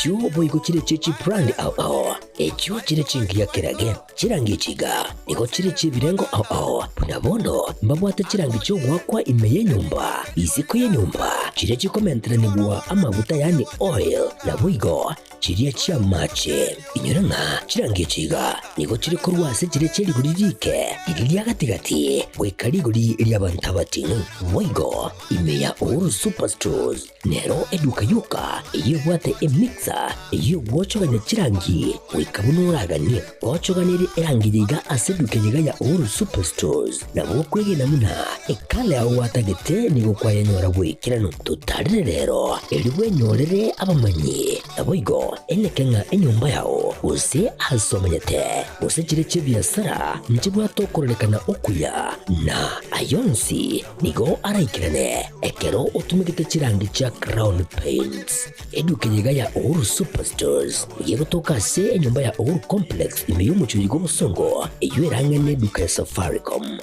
Echio boigo chire chie chibrand ao ao, echio chire chingiya kerage. Chirangi echi iga nigo chire chi'ebirengo ao ao, buna bono mbabwate chirangi chi'ogoakwa ime y'enyomba, isiko y'enyomba, chiria chikomenteranigwa amaguta yaani oil, naboigo chiria chi'amache. Inyora ng'a chirangi echi iga nigo chire korwa ase chiria chie rigori riike, riria ria gati-gati, goika rigori ri'abanto abating'u. Boigo ime ya Uhuru Superstores Nero eduka yoka eyio ebwate emixer eyio egwochogania chirangi goika buna oraganie. Gochoganerie erangi eye iga ase eduka eye iga ya Uhuru Superstores nabo okwegena buna ekala yao gwatagete nigo kwayenyora bw'ekeranu. Totarere rero erio bwenyorere abamanyi naboigo eneke ng'a enyomba yao gose ase omenyete gose chire chi'ebiasara nchibwate okororekana okuya na ayonsi Nigo araikerane ekero otumegete chirangi chia Crown Paints. Eduka eye iga ya Uhuru Superstores nigo egotoka ase enyomba ya Uhuru Complex ime y'omochie oyo bw'obosongo eyio ere ang'e n'eduka ya Safaricom.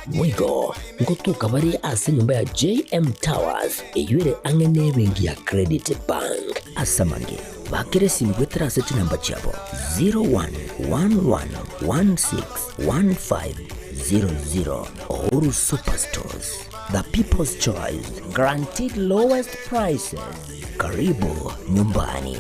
Boigo ngotoka bare ase enyomba ya JM Towers eyio ere ang'e n'ebenki ya Credit Bank. Ase amange, bakera esimi goetera ase chinamba chiabo 0111161500. Uhuru Superstores, the people's choice, guaranteed lowest prices. Karibu nyumbani.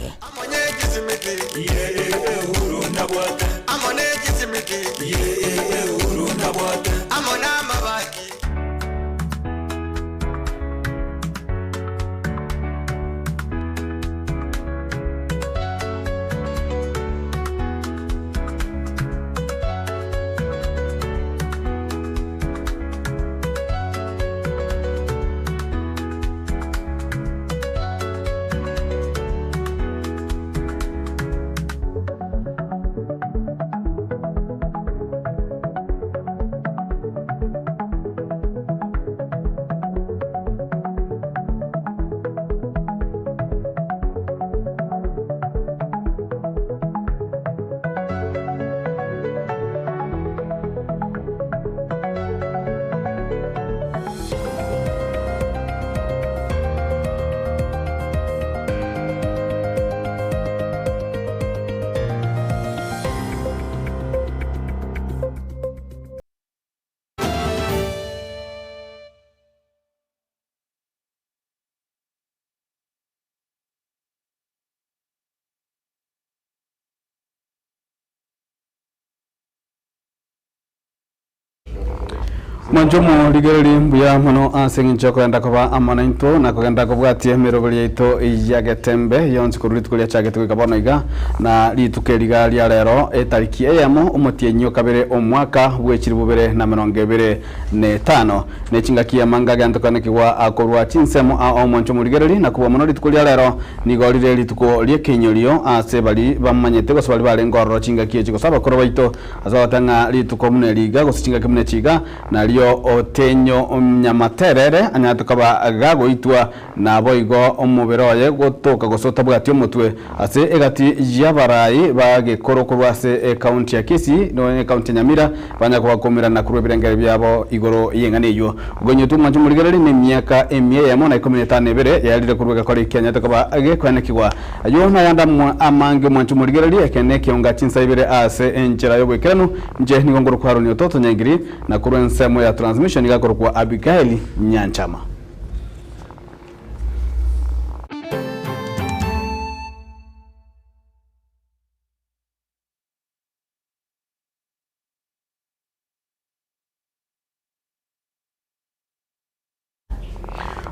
Mwanche omorigereria mbuya mono ase eng'encho y'okogenda koba amo naintwe na kogenda kobwatia emeroberi yaito ya getembe yonsi korwa rituko riachagete goika bono iga, na rituko eri iga ria rero etariki eyemo omotienyi o kabere omwaka bw'echilifu bibere na emerongo ebere na etano. Ne chingaki amanga agentokanekigwa korwa chinsemo ao mwanche omorigereria na kobua mono rituko ria rero Nigo rire rituko ri'ekeinyorio ase baria bamanyete gose baria barenge ororo chingaki echi gose abakoro baito, ase bagoteba ng'a rituko buna eri iga gose chingaki buna echi iga, nario otenyo nyamaterere anyarete koba gagoitwa, naboigo omobere oye gotoka gose otabwati omotwe. Ase egati y'abarai ba gekoro korwa ase ekaunti ya Kisii na ekaunti ya Nyamira banya kobakumirana korwa ebirengererio biabo igoro y'eng'ana eyio. Okoinyetwa omwancho omorigereria nemiaka emia eyemo na ikomi na etano na ebere yaerire korwa egekora ekianyete koba gekoenekigwa. Ayio nayande amange omwancho omorigereria, ekeene ekionga chinsa ibere ase enchera y'oboikeranu. Inche nigo nkorokwa Haroni Ototo Nyaigiri, na korwa ensemo ya transmission nigo akorokwa Abigaeli Nyanchama.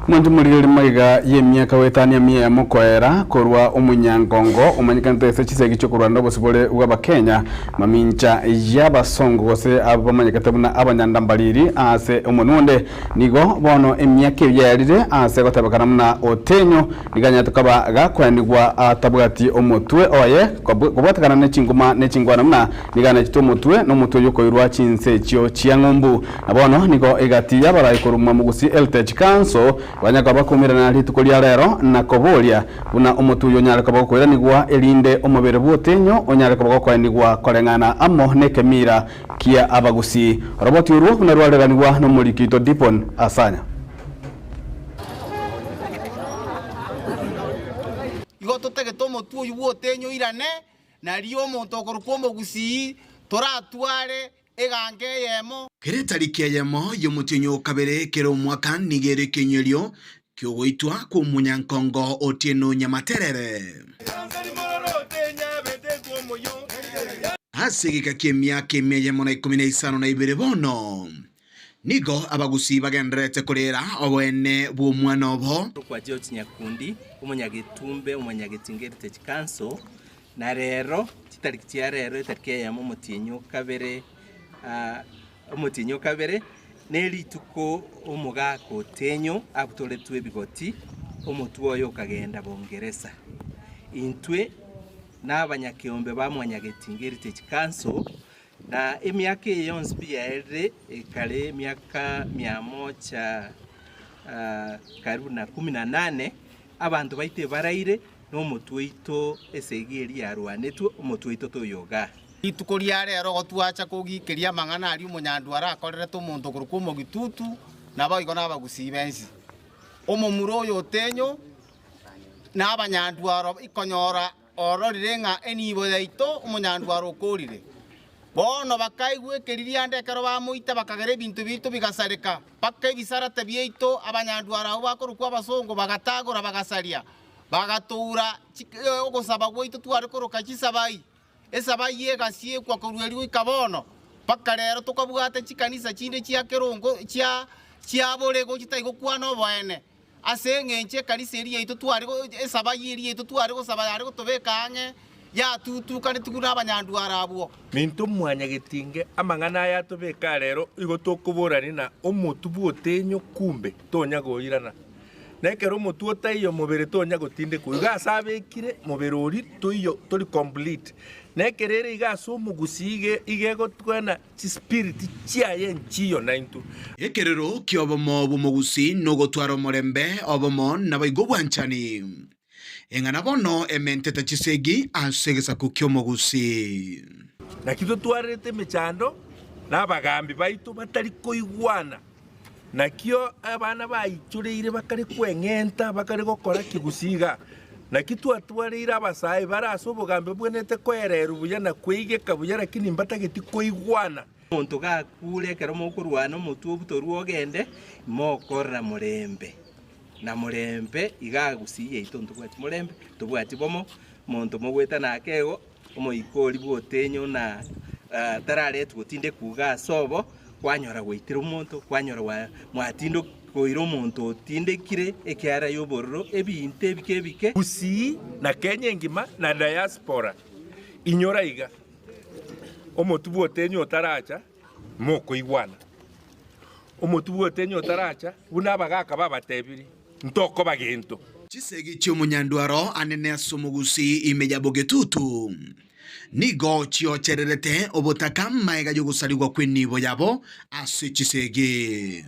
Omonto omoriri magega y'emiaka goetania mia eyemo koera korwa omonyangongo omanyekanete ase chisegi chi'okorwana obosibore bw'Abakenya mamincha y'abasongo gose abwo bamanyekete buna abanyandambariri ase omonwa onde. Nigo bono emiaka eyio yaerire ase gotebekana buna Otenyo nigo anyarete koba gakoenigwa atabwati omotwe oye kobwatekana ne chinguma ne chingwana buna nigo anachete omotwe nomotwe oyio okoirwa chinse echio chia ng'umbu. Na bono nigo egati y'abarai korwa Mwamugusi Heritage Council banya koba bakumirana rituko ria rero na koboria buna omotwe oyio onyare koba gokoiranigwa erinde omobere bw'otenyo onyare koba gokoenigwa koreng'ana amo nekemira kia abagusii. Oroboti orwo buna rwareranigwa nomoriki oito Dipon Asanya. Igo totagete. omotwe oyio bw'otenyo oirane, nario omonto okorokwa omogusii toratware eganka eyemo. Kera etariki eyemo y'omotienyi o kabere kera omwaka nigo ere ekenyerio ki'ogoitwa kw'omonyankongo Otieno Nyamaterere. Ase egeka ki'emiaka emia eyemo na ikomi na isano na ibere bono, nigo abagusii bagendererete korera oboene bw'omwana obo. Kwa George Nyakundi, omonyagetumbe omonyagetinga Heritage Council, na rero chitariki chia rero etariki eyemo omotienyi o kabere omotienyi o kabere, ne rituko omogaka otenyo abutoretwe ebigoti, omotwe oye okagenda Bongeresa. Intwe na abanyakeombe ba Mwanyagetinga Heritage Council, Na emiaka eye yonsi pi yaerire, ekare emiaka mia mocha karibu na kumi na nane, abanto baito ebaraire, na omotwe oito esegi eria yarwanetwe, omotwe oito toyogaa. Rituko ria rero gotwacha kogikeria amang'ana aria omonyandwa arakorerete omonto okorokwa omogitutu, naboigo nabagusii b'ense. Omomura oyo otenyo, na abanyandwaro ikonyora Ororire ng'a enibo yaito omonyandwaro okoorire. Bono bakaigwa ekeririanda ekero bamoita, bakagera ebinto biaito bigasareka, mpaka ebisarate biaito abanyandwaro abwo bakorokwa abasongo bagatagora bagasaria, bagatoura ogosaba gwaito tware koroka chisabai. Esabai egasiekwa korwa erio goika bono, mpaka rero tokabwate chikanisa chinde chia kerongo chia chiaborego chitari gokwana oboene. Ase engencho ekanisa eria yaito tware esabai eria yaito tware gosaba yare gotobeka ang'e, yatutukanetigwe buna abanyandwara abwo. Minto mwanyagetinge amang'ana aya atobeka rero igo tokoborania na omotwe bw'otenyo kumbe tonya goirana. Na ekero omotwe otaiyo mobere tonya gotindekwa. Igo ase abekire mobere oria toiyo tori complete. Na ekero ere iga ase omogusii iga iga egotwana Chispiriti chiaye nchiyo naintwe. Ekerero ki'obomo bw'omogusii nogotwara omorembe, obomo, naboigo obwanchani. Eng'ana bono ementete chisegi ase egesaku ki'omogusii. Naki totwarerete emechando na abagaambi baito batari koigwana. Nakio abana baichoreire bakare kweng'enta, bakare gokora kegusii iga. Naki twatwareire abasae bare ase obogambi babwenerete koererwa buya na kweigeka buya, lakini mbatageti koigwana. Omonto gakure ekero mokorwana omotwe obutorwe ogende, mokorora morembe, na morembe iga gusii yaito ntobwati morembe, ntobwati bomo, monto mogwetana akego. Omoika oria bw'otenyo na tararetwa gotindekwa iga ase obo, kwanyora gwaitire omonto, kwanyora mwatindokoire omonto otindekire ekiara y'obororo, ebinto ebike ebike. Gusii na Kenya engima na diaspora inyora iga, omotwe bw'otenyo otaracha mokoigwana, omotwe bw'otenyo otaracha buna abagaka babatebirie. Ntokoba gento. Chisegi chi'omonyandwaro anene ase omogusii ime ya bogetutu nigo chiochererete obotaka magega y'ogosarigwa kw'enibo yabo ase chisegi.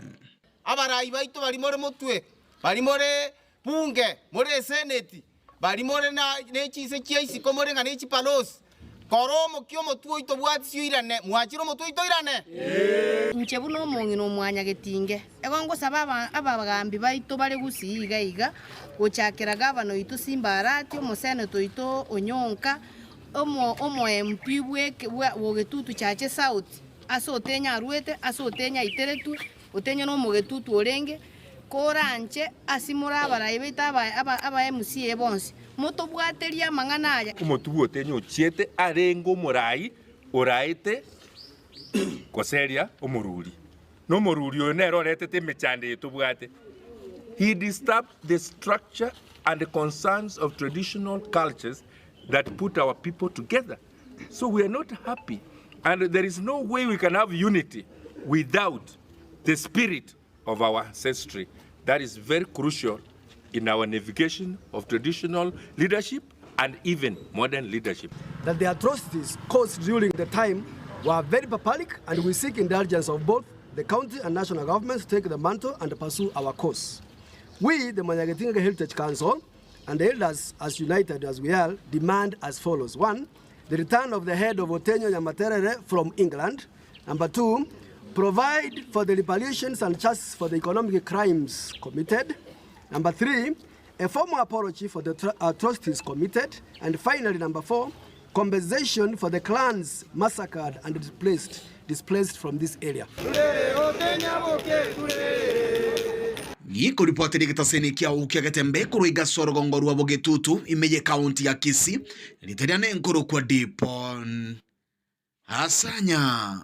Abarai baito baria more motwe, baria more bunge, more eseneti, baria more ne chinse chia isiko more ng'a ne chipalosi, kora omokia omotwe oito bwatisio oirane, mwachire omotwe oito oirane? Inche buna omong'ina omwanyagetinge, ego ngosaba abagambi baito bare gusii iga iga, gochakera gavana oito Simba Arati, omoseneta oito Onyonka, omo MP bw'Ogetutu Chache South, ase Otenyo arwete, ase Otenyo aiteretwe, Otenyo nomogetutu orenge, koranche ase more abarai baito aba MCA bonsi, motobwaterie amang'ana aya. Omotugi Otenyo ochiete arenge omorai oraete goseria omoruri, na omoruri oyo nere oretete emechando eye tobwate. He disturbed the structure and concerns of traditional cultures that put our people together. So we are not happy and there is no way we can have unity without the spirit of our ancestry. That is very crucial in our navigation of traditional leadership and even modern leadership. That the atrocities caused during the time were very barbaric and we seek indulgence of both the county and national governments to take the mantle and pursue our cause. We, the Mwanyagetinge Heritage Council, and the elders as united as we are, demand as follows. One, the return of the head of Otenyo Nyamaterere from England. Number two, provide for the reparations and justice for the economic crimes committed. Number three, A formal apology for the atrocities committed, and finally number 4, compensation for the clans massacred and displaced displaced from this area. Gikoripotera egetaseni kiao kia Getembe korwa igase orogongo rwa Bogetutu ime y'ekaunti ya Kisii, rita riane nkorokwa Dipon Asanya.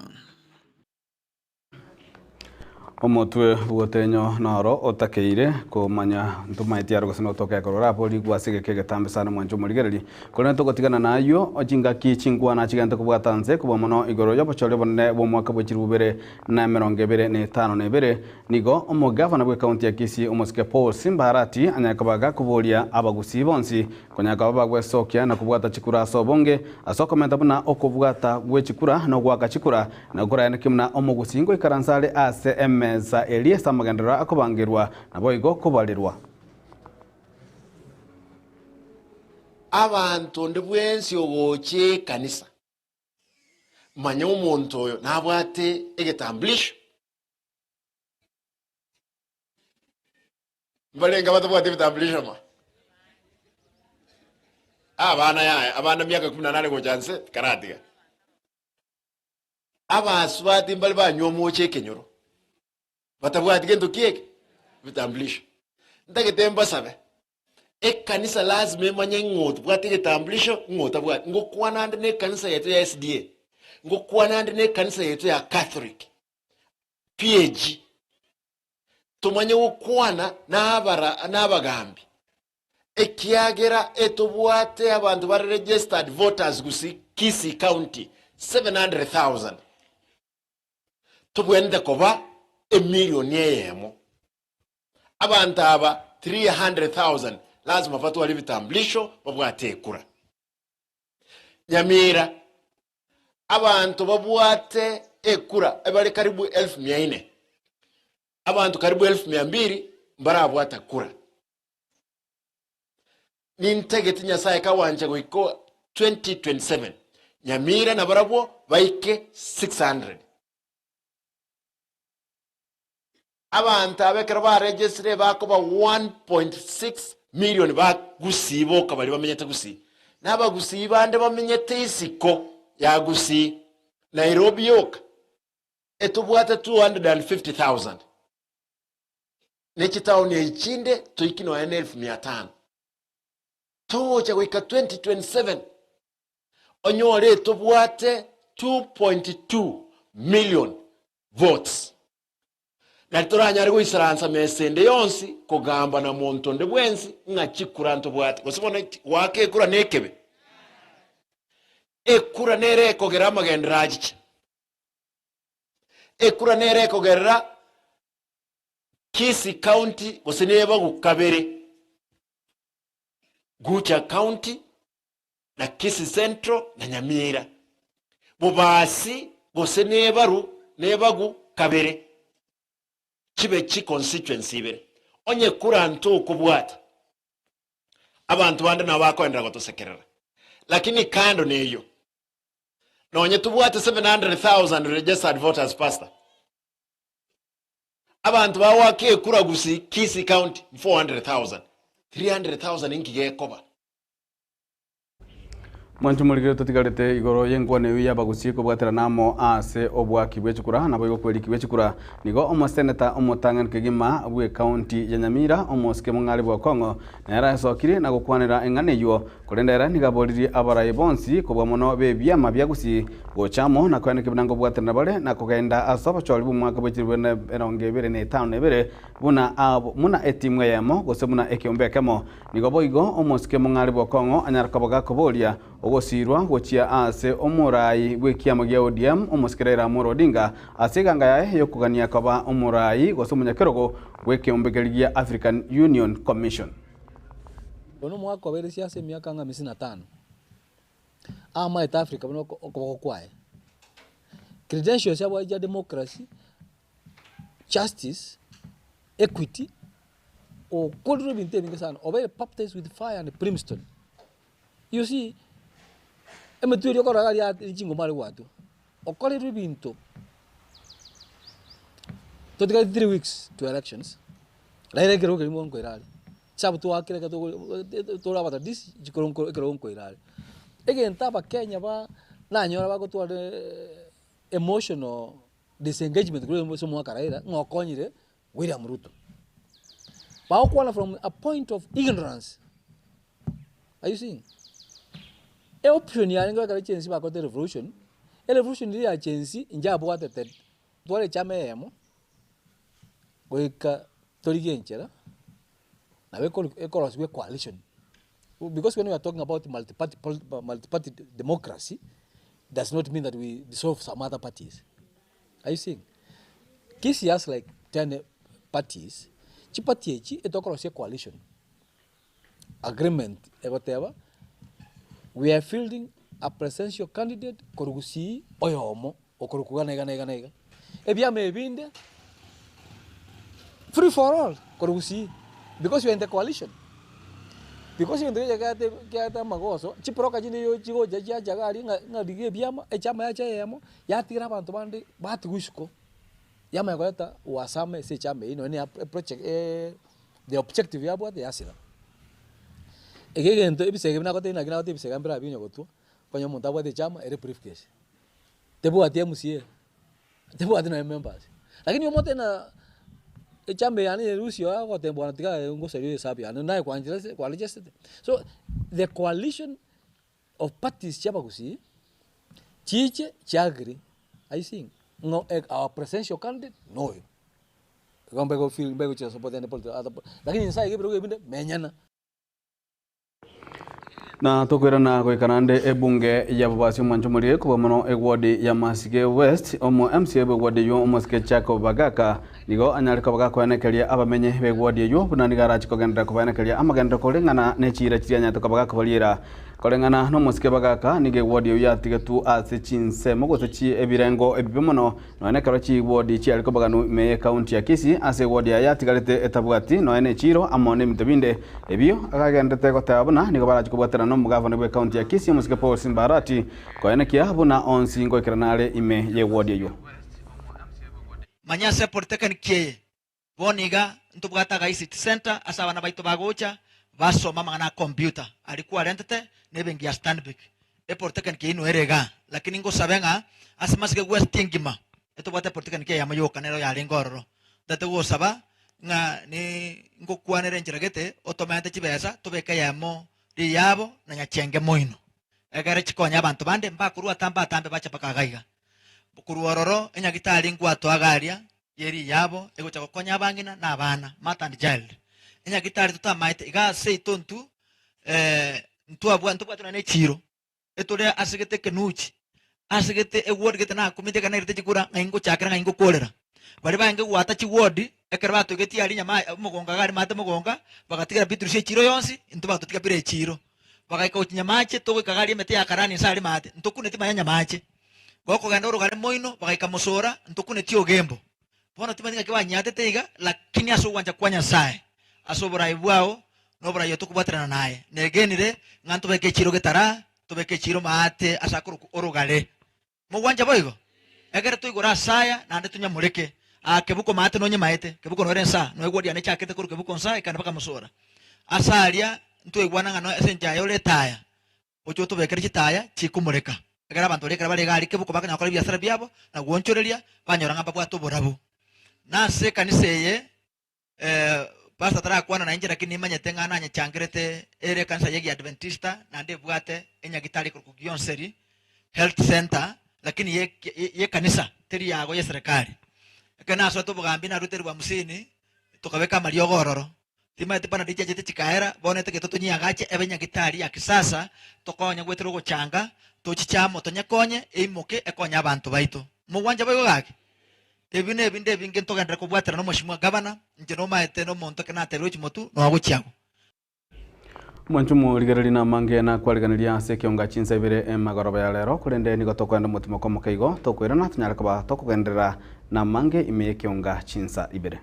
Omotwe bw'otenyo noro otakeire komanya ntomaeti aro gose notoke ekero oraborigwe ase egeka egetambe sana mwanche omorigereria. Korende togotigana nayio, chingaki chinkwana chigente kobwata nse kobua mono igoro y'obochori obonene bw'omwaka bwe chilifu ibere na emerongo ebere na etano na ebere. Nigo omogavana bw'ekaunti ya Kisii omosike Paul Simba Arati anyare koba gakoboria abagusii bonsi Konya akaba bagwesokia na kobwata chikura ase obonge, ase okomenta buna okobwata gwe chikura na ogoaka chikura, na gokorayaneke buna omogusii ngoikaransa are ase emesa eria ase amagenderero akobangerwa, naboigo kobarerwa. Abanto onde bwensi ogocha ekanisa, manya omonto oyo nabwate egetambulisho. Mbarenge abatabwati ebitambulisho ma? Abana yaya, abana miaka kumi na nane gocha nse tikaratiga. Abasubati mbare banywa omoche ekenyoro, batabwati gento ki eke? Ebitambulisho. Ntagete mbasabe, ekanisa lazima emanye ng'a otbwate egetambulisho ng'a otabwati. Ngokwana ande na ekanisa yaito ya SDA, ngokwana ande na ekanisa yaito ya Catholic, PAG. Tomanye gokwana nabagambi, ekiagera etobwate abanto bare registered voters gusii Kisii County 700,000. Tobwenerete koba emilioni eyemo. Abanto aba 300,000 lazima batware ebitambulisho babwate ekura. Nyamira abanto babwate ekura ebare karibu elfu mia ine, abanto karibu elfu mia mbili mbarabwata kura. Nintagete Nyasaye kawancha goika 2027 Nyamira nabarabwo baike 600. Abanto aba ekero baregistre bakoba 1.6 million ba Gusii boka baria bamenyete Gusii. Na abagusii bande bamenyete isiko ya Gusii, Nairobi yoka etobwate 250,000. Ne chitaoni echi chinde toiki nonya na elfu mia tano. Togocha goika 2027 onyore etobwate 2.2 million votes. Nari toranyare goisaransa mesa ende yonsi kogamba na monto onde bwensi ng'a chikura ntobwate, gose bono goaka ekura nekebe. Ekura nere ekogera amagenderero achiche. Ekura nere ekogerera Kisii County gose nebagu kabere, Gucha County na Kisii Central na Nyamira. Bobasi gose nebaru nebagu kabere chibe chi constituency ibere. Onye kura ntokobwata, abanto bande nabo bakoenderera gotosekerera. Lakini kando na eyio, nonye tobwate 700,000 registered voters pastor, abanto bagoaka ekura Gusii, Kisii County 400,000, 300,000 inki gekoba? Mwanche morigere totigarete igoro y'enkwana eyio y'abagusie kobwaterana amo ase oboaki bwe chikura naboigo kweriki bwe chikura. Nigo omoseneta omotang'ani kegima bw'ecounty ya Nyamira omosike Mong'are bwa Okong'o nere aesokirie na gokwanera eng'ana eyio korende ere nigo aboririe abarai bonsi kobua mono b'ebiama bia Gusii gocha amo na koenekia buna nkobwaterana bare na kogenda ase obochori bw'omwaka bwe chilifu emerongo ebere na etano na ebere buna buna etimu eyemo gose buna ekeombe ekemo. Nigo boigo omosike omong'are bw'okong'o anyare koba gakoboria ogosiirwa gochia ase omoraai bw'ekiama gia ODM, omosike Raila Amolo Odinga, ase eganga yaye y'okogania koba omoraai gose omonyakerogo bw'ekeombe keria gia African Union Commission. Bono omwaka obeire siasa emiaka ng'a hamsini na tano, amaete Africa buna okoboko kwaye. Credentials abwate chia democracy, justice, equity, okorire ebinto ebinge sana, obeire baptized with fire and brimstone. You see, emetwe eria okorora iga aria chingoma are goatwa, okorerwe ebinto, totigareti 3 weeks to elections, raira ekerogo keria nkoira are. Chisabu twakire ekero togo tore abatadisi chikoro nko ekero nkoira are. Egento abakenya ba nanyora bagotwara emotional disengagement korwa ase omwaka Raila ng'a okonyire William Ruto. Bagokwana from a point of ignorance, are you seeing? Eoption yarenge ekero chensi bakorete revolution, erevolution riria ya chensi inche abwatete tware echama eyemo, goika torigie enchera, nabo ekoro ekorosiwa ecoalition because when we are talking about multiparty pol multiparty democracy, does not mean that we dissolve some other parties, are you seeing? Kisii has like 10 parties, chiparty echi etokorosia ecoalition, agreement egoteba we are fielding a presidential candidate korwa Gusii oyomo okorokwa iga na iga na iga na iga. Ebiama ebinde free for all korwa Gusii because we are in the coalition. Because egento keria kiate kiate amagoso, chibroka chinde igo chigocha chiacha iga aria ng'a ng'a rigia ebiama, echama yacha eyemo, yatigera abanto bande batigwa isiko, yamanya koreta uhasama ase echama eywo nonye na eproject the objective yabwate yasira. Eke egento ebisege ebi nagotebia naki nagotebia ebisege mbire abio onye gotwa, onye omonto abwate echama ere briefcase, tebwati MCA, tebwati nonye members, lakini omote na echama eye yane ya Lucy oyo agoteba bwana tiga ngosarie ehesabu yane naye kwanchera ase kwaregisterete. So the coalition of parties chia abagusii, chiche chiagree, are you seeing, ng'a our presidential candidate noyo. Igo mbego feel mbego chia support ende political other lakini nyasaye iga ebirogo ebinde menyana. Na tokoirana goika naende ebunge ya Bobasi omwancho morie kobua mono eward ya Masige West omo MCA bwe ward eywo omosike Jacob Bagaka nigo anyare koba gakoenekeria abamenyi be ward eywo buna nigo arache kogenderera kobaenekeria amagenderero koreng'ana ne chiira chiria anyarete koba gakobariera Koreng'ana nomosike Bagaka nigo eward eywo yatigetwe ase chinsemo gose chi ebirengo ebibe mono Nonya nekero chiwodi chiare kobaganwa ime y'ekaunti ya Kisii, ase ewodi yaye yatigarete etabwati nonya nechiiro amo nebinto binde. Ebio akagenderete goteba buna nigo barache kobwaterana nomogavana bw'ekaunti ya Kisii omosike Paul Simba Arati koenekia buna onsi ngoikerana are ime y'ewodi eyio. Manya ase polytechnic eye bono iga ntobwate aga ICT centre ase abana baito bagocha basoma amang'ana a computer aria kwarentete na ebenki ya Stanbic. Epolytechnic eyio noere igaa lakini ngosabe ng'a ase masike West engima etobwate epolytechnic eyemo yoka nero yarenge ororo. Ntagete gosaba ng'a ni ngokwanere enchera gete otomente chibesa tobeke eyemo riyabo na nyachenge moino egere chikonye abanto bande mbakorwa atambe atambe bache mpaka iga iga. Korwa ororo enyagitari ngwatoa iga aria ye riyabo egocha gokonya abang'ina na abana, mother and child. Enyagitari totamaete iga ase seito intwe ntwabwa ntobwate nonya ne echiro, etore ase gete ekenuchi, ase gete eward gete nakumete ekero nairete chikura ng'ai ngochakera ng'ai ngokorera. Baria barenge goata chiward, ekero batogetie aria nyama omogongo iga aria maate mogonga, bagatigera Beatrice echiro yonsi, intwe bagatotiga bila echiro. Bagaika gochia Nyamache, togoika iga aria emete ya karani inse aria maate, ntokuneti manya Nyamache. Gokogenda orogare moino, bagaika mosora, ntokuneti ogembo. Bono timanyeti ng'aki banyiatete iga, lakini ase ogwancha kwa Nyasae, ase oborai bwao, na oborai oyo tokobwaterana naye, negenire ng'a ntobeke echiiro getara, tobeke echiiro maate ase akorokwa orogare. Mogwancha boigo? Ekero toigure ase aya, naende tonyamoreke. Aa, kebuko maate nonyemaete, kebuko noere nsa, noigwa riane echakete korwa kebuko nsa ekagenda mpaka mosora. Ase aria ntwaigwana ng'a noe ase enchera yaye ore etaya, Gocha otobekere chitaya chikomoreka, ekero abanto baria ekero bare iga aria kebuko bakonyara gokora ebiasara biabo na gwochoreria, banyora ng'a mbabwate oborabu. Na ase ekanisa eye, pastor tarakwana nainche lakini nimanyete ng'a nanyechangerete ere ekanisa ya Egiadventista naende ebwate enyagitari ekorokwa Gionseri Health Centre lakini ye yekanisa teri yago yeserekari. Ekero nasoete obogambi naruete eribu hamsini tokabeka amariogo ororo. Timanyeti buna richiachete chikaera, bono etagete tonyiagache ebe nyagitari ya kisasa, tokonye goetera ogochanga, tochiche amo tonyekonye, eimoke ekonye abanto baito. Mogwancha boigo gaki? Ebi nebinde ebinge ntogenderere kobwaterana nomoshimwa gavana, inche nomaete nomonto ekero natebirie chimotu noa gochia agwo. Mwanche omorigereria namange nakwariganirie ase ekionga chinsa ibere emagoroba ya rero, korende nigo tokoenda omotimoko omoke igo, tokoirana tonyare koba tokogenderera namange ime y'ekionga chinsa ibere.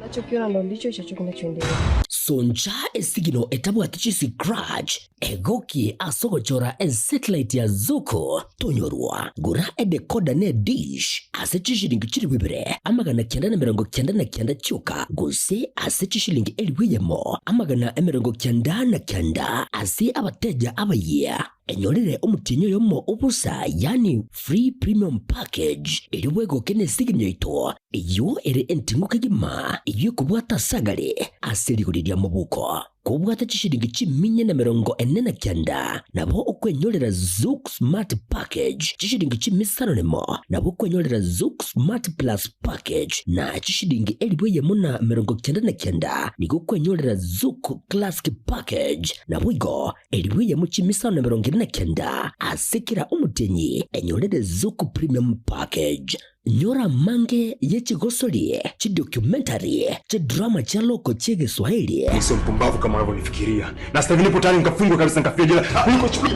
Unachokiona ndo ndicho hicho kinachoendelea. Soncha esigino etabwati chiscratch, egokie ase ogochora esatellite ya Zuku tonyorwa. Gora edecoder ne edish ase chishilingi chilifu ibere 999 chioka gose ase chishilingi 1,000 99 ase abateja abayia. Enyorere omotienyi oyomo o bosa yaani free premium package erio bwegoke nesigini yaito eyio ere enting'u kegima eyio ekobwata ase agare ase rigori ria mobuko. Kobwate chishilingi chiminye na 49 nabo okwenyorera Zuku Smart Package chishilingi chimisano nemo nabo okwenyorera Zuku Smart Plus Package na chishilingi 1,099 nigo okwenyorera Zuku Classic Package naboigo 1,000 chimisano na 49 ase kera omotienyi enyorere Zuku Premium Package. Nyora amange ye chigosori, chidocumentary, chidrama chia loko chi'Egeswahili, Sio mpumbavu kama unavyonifikiria. Na sasa hivi nipo tayari nikafungwe kabisa nikafia jela. Kuliko chukua.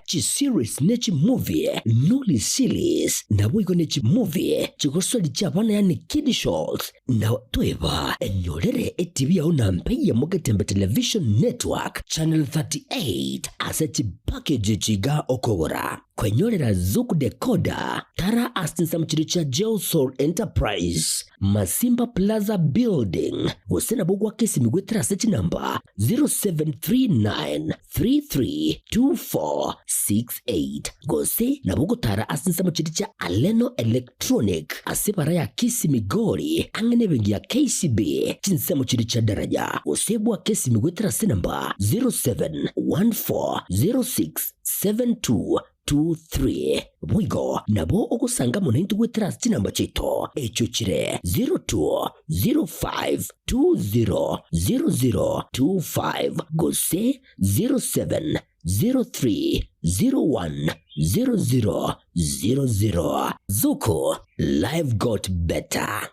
Chiseries ne chimovie, Nolly Series, naboigo ne chimovie chigosori chi'abana yaani kiddie shows, Na toeba enyorere etibi yao na mpeyemo Getembe Television Network Channel 38 ase chipackage echi iga okogora. Kwenyorera Zuku Decoder, tara ase chinsemo chiria chia Geosol Enterprise, Masimba Plaza Building, gose nabo gwaka esimi goetera ase chinamba 0739 332468 gose nabo ogotara ase ensemo chiria chia Aleno Electronic ase ebara ya Kisii Migori ang'e nebenki ya KCB chinsemo chiria chia Daraja gose bwake esimi goetera ase enamba 07140672 23. Boigo nabo ogosanga amo naintwe goetera ase chinamba chiaito, echio chire 0205200025 gose 0703010000. Zuku, life got better.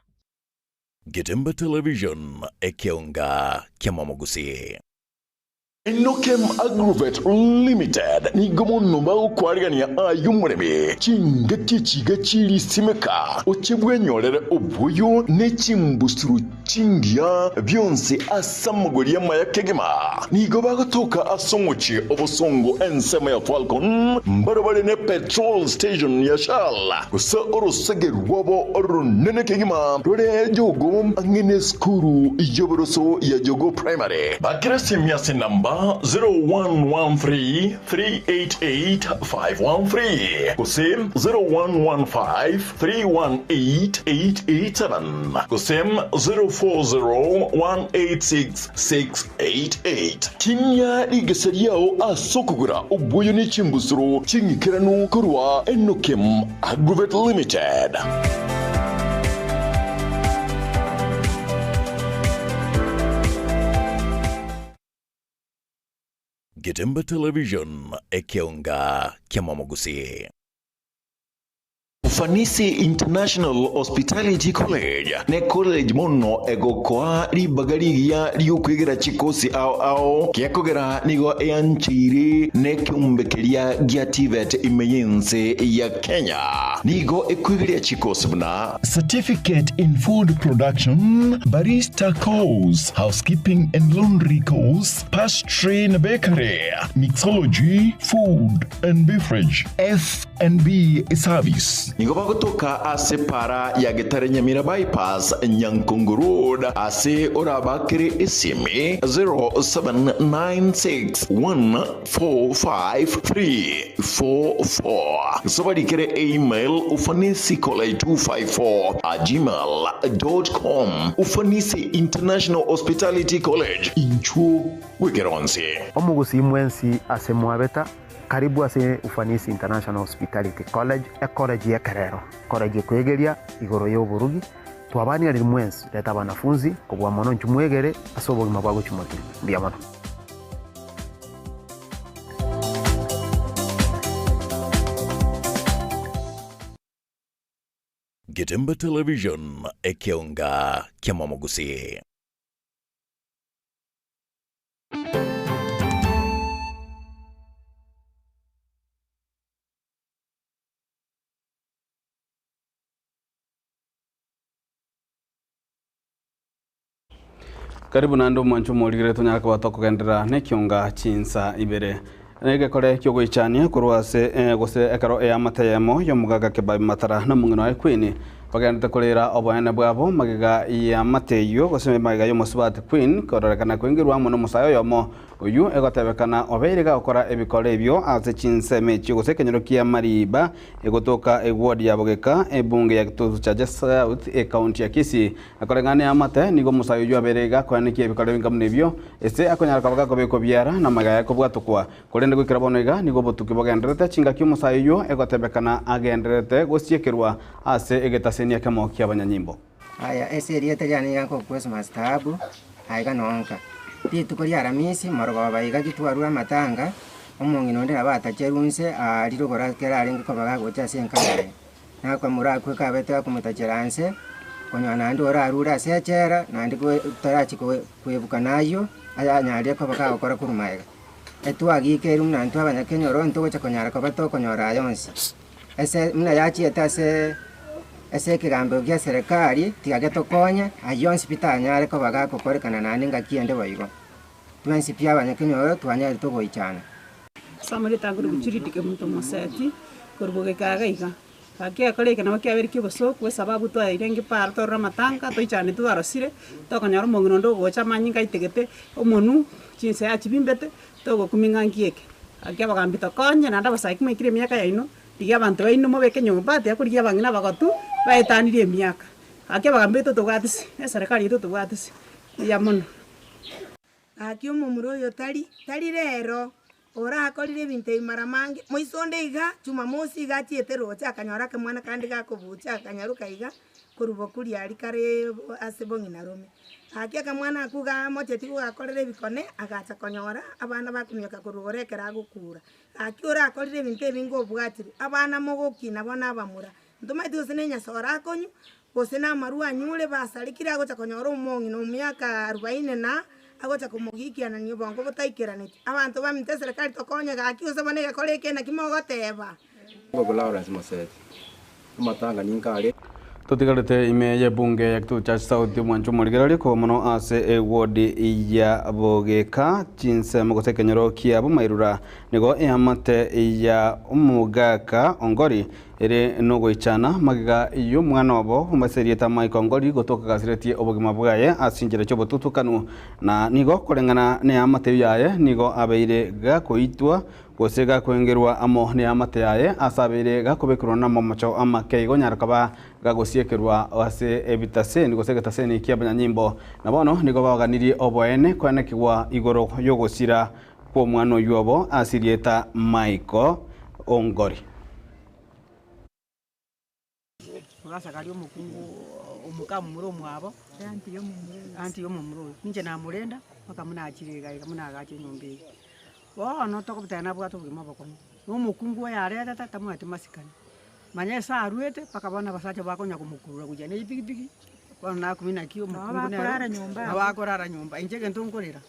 Getembe Television, ekeonga kiamamogusii. Enokem Agrovet Limited nigo mono bagokwarigania aye omoremi chingaki chiga chirisimeka, oche bwenyorere oboyo ne chimbusuro chingiya bionsi ase amagori amaya kegima. Nigo bagotoka ase omochie obosongo ensemo ya Falcon, mbarabare ne petrol station ya Shell, gose orosege rwabo oronene kegima rore Jogo ang'e nesukuru y'oboroso ya Jogo Primary. Bakera simia ase enamba 0113 388 513 gose 0115 318 887 gose 040 186 688. Tinyia rigesa riao ase okogora obwoyo ne chimbusuro ching'ikeranu korwa Enokem Agrovet Limited. Getembe Television, ekeonga kiamamogusii. Ufanisi International Hospitality College ne college mono egokoa ribaga rigiya riokwegera chikosi ao ao gekogera nigo eancheire nekeombe keria gia TVET ime yense ya Kenya. Nigo ekwegeria chikosi buna Certificate in Food Production, Barista Course, Housekeeping and Laundry Course, Pastry and Bakery, Mixology, Food and Beverage, F&B Service. Nigo bagotoka ase para ya Getare Nyamira Bypass, Nyankongo Road, ase orabakere esimi 0796145344. Gose barikere email ufanisicollege254@gmail.com. Ufanisi International Hospitality College, inchuo bw'ekeronsi. Omogusii mwensi ase mwabeta, karibu ase Ufanisi International Hospitality College, ecollege y'ekerero, college ekoegeria igoro y'oborugi. Twabaniarire mwensi, reta abanafunzi, kobua mono inchuo mwegere ase obogima bwa gochia motwe. Mbuya mono. Getembe Television, ekeonga kiamamogusii. Karibu naende omwancho omorigere tonyare koba tokogenderera nekionga chinsa ibere. Negekore kiogoichania korwa ase gose ekero eamate eyemo y'omogaka Kebabi Matara na omong'ina oye Queen bagenderete korera oboene bwabo magega y'eamate eyio gose magega y'omosubati Queen kororekana koingerwa amo nomosae oyomo Oyio egotebekana obeire gagokora ebikore ebio ase chinsemo echio gose ekenyoro kia Mariba egotoka eward ya Bogeka, ebunge ya Kitutu Chache South, ecounty ya Kisii. Na koreng'ana neamate, nigo omosae oyio abeire gakoenekia ebikore binga buna ebio, ase akonyara koba gakobekwa biara na amagega aye kobwatokwa. Korende goikera bono iga nigo obotuki bogendererete chingaki omosae oyio egotebekana agendererete gosiekerwa ase egetaseni ekemo ki'abanyanyimbo. Aya, ase erieta riane nigo nkokwesoma ase taabu, aiga nonka. Rituko ria Aramisi, morogoba iga gitwarure amatanga, omong'ina onde nabo atacherwe inse aa rirogoro ekero arenge koba gagocha ase enka yaye. Nakamura akwe kabete gakomotachera nse, konyora naende orarure ase echela, naende koe tarachi koe koebuka nayio, ayanyarire koba kagokora korwa magega. Etwagikerwe buna intwe abanyakenyoro ntogocha konyara koba tokonyora aya onsi. Ase buna yachiete ase ase ekegambero gia serekari, tiga getokonye, ayio onsi pi tanyare koba gagokorekana naende ngaki ende boigo. Twensi pi abanyakenyoro twanyarete ogoichana. Ase amarieta a korwa Judy Kemunto Moseti, korwa bogeka iga iga. Gaki egekora eke nabo kiabeire kia obosooku esababu twaeire ngeparo twarure amatanga toichaneti twarosire, tokonyora omong'ina onde ogocha amanyinga aitegete omonu, chinse achibimbete, togokumia ng'a nki eke. Gaki abagambi tokonye naende abasae mwaikire emiaka yaino, rigia abanto baino mobeke nyomba, tiga korigia abang'ina abagotu, baetanirie emiaka. Gaki abagambi baito tobwatisi, na eserekari yaito tobwatisi, mbuya mono. Gaki omomura oyo tari, tari rero, orakorire ebinto ebi mara mange, moiso onde iga, jumamosi iga achiete roche akanyora akemwana kande gakobucha akanyaroka iga, korwa bokuria aria kare ase bong'ina rome. Gaki akamwana akwo iga amocheti gogakorera ebikone, agacha konyora abana bakominyoka korwa igoro ekero agokura. Gaki orakorire ebinto ebinge obwatirwe, abana mogokina bono abamura, ntomaeti gose na enyasore akonywa, gose na amarwa anyure basarekire agocha konyora omong'ina omiaka arubaini na agocha komogikianania obongo botaikeraneti. Abanto baminto eserekari tokonye gaki gose bono egekora eke naki mogoteba. Ngoko Lawrence Moseti, amatanga ninkare. Totigarete ime y'ebunge ya Kitutu Church South omwancho omorigereria korwa mono ase eward ya Bogeka chinsemo gose ekenyoro kia Bomairura nigo eamate ya omogaka Ongori ere nogoichana magega y'omwana obo ase erieta Mike Ongori gotoka gasiretie obogima bwaye ase chinchera chi'obotutukanu na nigo koreng'ana neamate eyio yaye nigo abeire gakoitwa Gose gakoengerwa amo neamate yaye, ase abeire gakobekerwa namamocho amake igo onyare koba gagosiekerwa ase ebitaseni gose egetaseni ki'abanyanyimbo. Na bono nigo baganirie oboene koenekigwa igoro y'ogosira kw'omwana oyio obo ase erieta Michael Ongori. Ogasakaria omokungu omokamomura omwabo, aunty ya omomura oyo, inche namorenda mpaka buna achire iga iga buna agacha enyomba eye. Bono tokobotebia nabwate obogima obokong'u, na omokungu oyo arerete tamwati masikani, manya ase arwete mpaka bono abasacha bakonya komokurura gochia na epikipiki, bono nakumia naki omokungu nere nabo akorara nyomba, inche egento nkorera.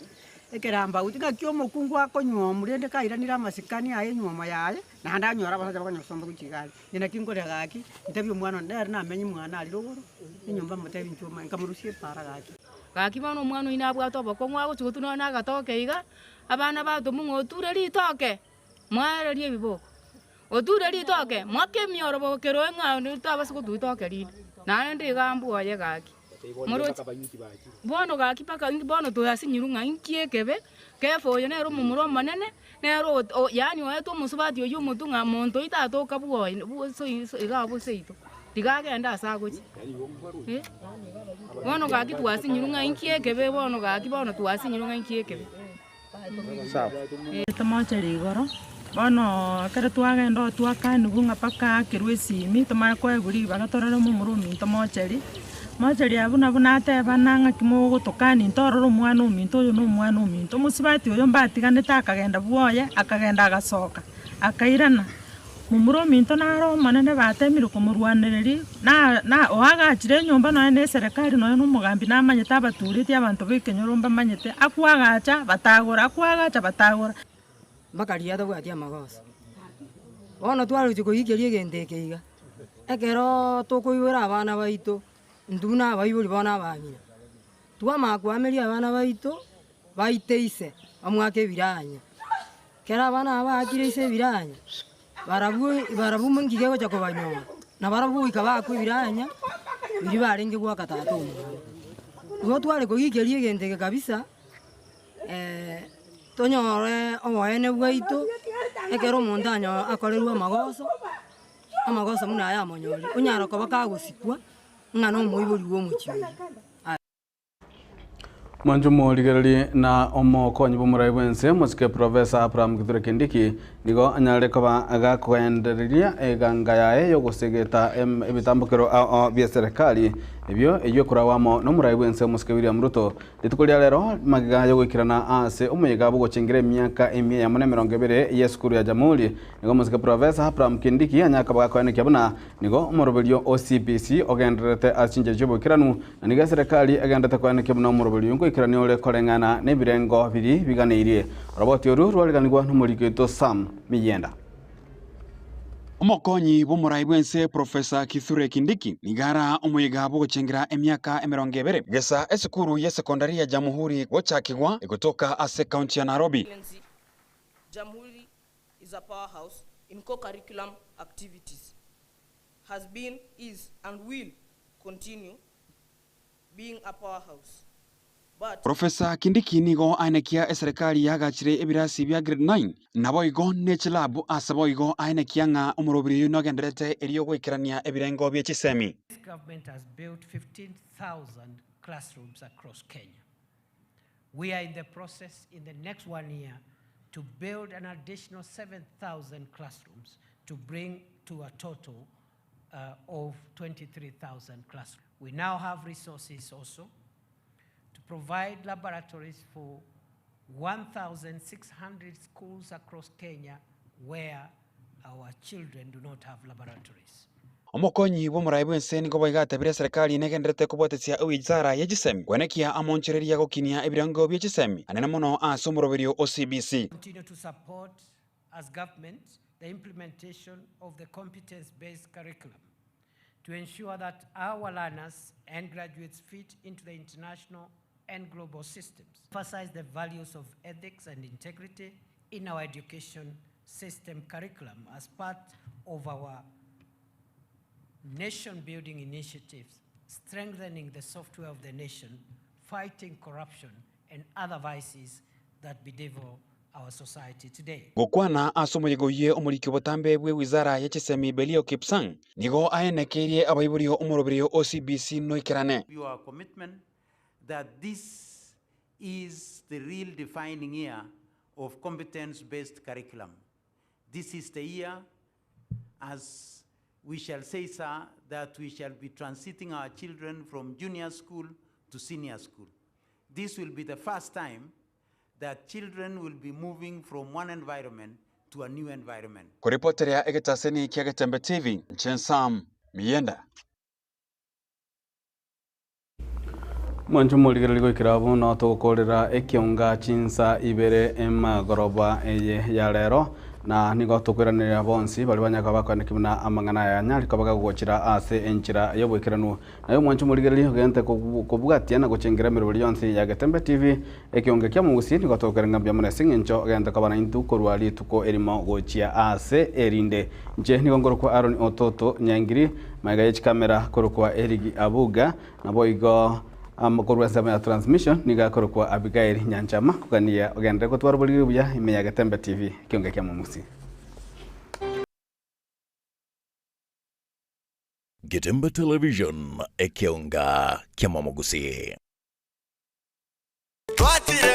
Ekerambauti ng'aki omokungu akonyuomwa rende kairanire amasikani aye enyuomo yaye, naende anyore abasacha bakonyosomba gochia igare. Inche naki nkorera gaki, ntebie omwana one nere namenye mwane aria rogoro, enyomba motebi inchuo omanye, nkamorusia epaara gaki. Gaki bono omwana oino abwate obokong'u agochia gotwa nonya na agatoke iga, abana batomwa ng'a oture ritoke, mwaererie ebiboko, oture ritoke, mwake emioro bokeroe ng'a onde tabasa gotwa ritoke rinde, naende iga mbwoye gaki. Moroche? Bono gaki mpaka inki bono toyasinyirwe ng'a inki ekebe, Kefa oyo nere omomura omonene, nere ot o yaani oetwe omosubati oyio omotwe ng'a monto oyio tatoka bwoye bwoso iso iga abwo seito, tiga agende ase agochia eh. Bono gaki twasinyirwe ng'a inki ekebe bono gaki bono twasinyirwe ng'a inki ekebe. Tomochera igoro, bono ekero twagenda oo twakanigwa ng'a mpaka aakerwe esimi, tomanye koegwa ribaga torore momura ominto mocheri, mocheri abwo nabo natebana ng'aki mogotokania ntorore omwana ominto oyo na omwana ominto. Omosubati oyo mbatiganete akagenda bwoye, akagenda agasoka, akairana. Momura ominto naro omonene batemire komorwanereria, na na oagachire enyomba nonya na eserekari nonya na omogambi namanyete abatureti abanto ba ekenyoro mbamanyete, akoagacha batagora akoagacha batagora. Mpaka riria tabwati amagoso. Bono twarochia koigeria egento eke iga, ekeroo tokoibora abana baito, intwe buna abaibori bono abang'ina. Twamanya koameria abana baito baite ise, bamwake ebiranya. Ekero abana aba baakire ise ebiranya, barabwo barabwo ngige egocha kobanyora, na barabwo goika baakwe ebiranya biria barenge goaka tata omwabo. Igo tware kogiikeria egento eke kabisa. Tonyore oboene bwaito, ekero omonto anyo akorerwe amagoso, amagoso buna aya amonyorire, onyare koba kagosikwa ng'a na omoibori bwa omochie oyio. Mwanche omorigererie na omokonyi bw'omorai bw'ense omosike Professor Abraham Kithure Kindiki nigo anyare koba gakoendereria eganga yaye y'ogosegeta ebitambokero ao bi'eserekari ebio eyio ekoragwa amo n'omorai bw'ense omosike William Ruto Rituko ria rero, magega y'ogoikerana ase omoyega bw'ogochengera emiaka emia eyemo na emerongo ebere y'esukuru ya Jamhuri, nigo omosike Professor Abraham Kindiki anyare koba gakoenekia buna nigo omoroberio o CBC ogendererete ase chinchera chi'oboikeranu na nigo eserekari egendererete koenekia buna omoroberio oyio nkoikerania ore koreng'ana nebirengo biria biganeirie. Oroboti oru rwariganigwa nomoriki oito Sam Miyienda. Omokonyi bw'omorai bw'ense Professor Kithure Kindiki nigo ara omoyega bw'ogochengera emiaka emerongo ebere gesa esukuru y'esekondari ya Jamhuri gochakigwa egotoka ase ekaunti ya Nairobi. Jamhuri is a powerhouse in co-curriculum activities, has been, is and will continue being a powerhouse. But. Professor Kindiki nigo aenekia eserekari yagachire ebirasi bia grade 9 naboigo ne chilabu ase boigo aenekia ng'a omorobiri oyio nogendererete erio goikerania ebirengo bie chisemi. This government has built 15,000 classrooms across Kenya. We are in the process in the next one year to build an additional 7,000 classrooms to bring to a total uh, of 23,000 classrooms. We now have resources also to provide laboratories for 1,600 schools across Kenya where our children do not have laboratories. Omokonyi bw'omorai bw'ense nigo boigo atebirie eserekari negendererete kobwatesia ewizara ye chisemi kwenekia amonchereria gokinia ebirengo bie chisemi anene mono ase omoroberio o CBC. Continue to support as government the implementation of the competence-based curriculum to ensure that our learners and graduates fit into the international and global systems. Emphasize the values of ethics and integrity in our education system curriculum as part of our nation-building initiatives, strengthening the software of the nation, fighting corruption and other vices that bedevil our society today. Gokwana ase omoyega oyio omoriki obotambe bwe wizara ye chisemi Belio Kipsang nigo aenekeirie abaibori omoroberio o CBC noikerane. Your commitment that this is the real defining year of competence-based curriculum. This is the year, as we shall say, sir, that we shall be transiting our children from junior school to senior school. This will be the first time that children will be moving from one environment to a new environment. Koripoteria egetaseni kia Getembe TV, inche Sam Miyenda. Mwanche omorigereria goikera abwo nao togokorera ekionga chinsa ibere emagoroba eye ya rero na nigo tokoiraneria bonsi baria banyare koba bakoaneki buna amang'ana aya anyare koba gagochira ase enchera y'oboikeranu. Naye omwanche omorigereria ogente kobwatia na gochengera emeroberi yonsi ya Getembe TV ekionga kia omogusii nigo togokerera ng'a mbuya mono ase eng'encho ogente koba naintwe korwa rituko erimo gochia ase erinde. Inche nigo nkorokwa Aaron Ototo Nyaingiri, magega ye chikamera korokwa Eric Abuga, naboigo korwa ensemo ya transmission nigo akorokwa Abigail Nyanchama kogania ogenderere gotwara oboriri buya ime ya Getembe TV ekionga kia omogusii. Getembe Television, ekeonga ki'amamogusii.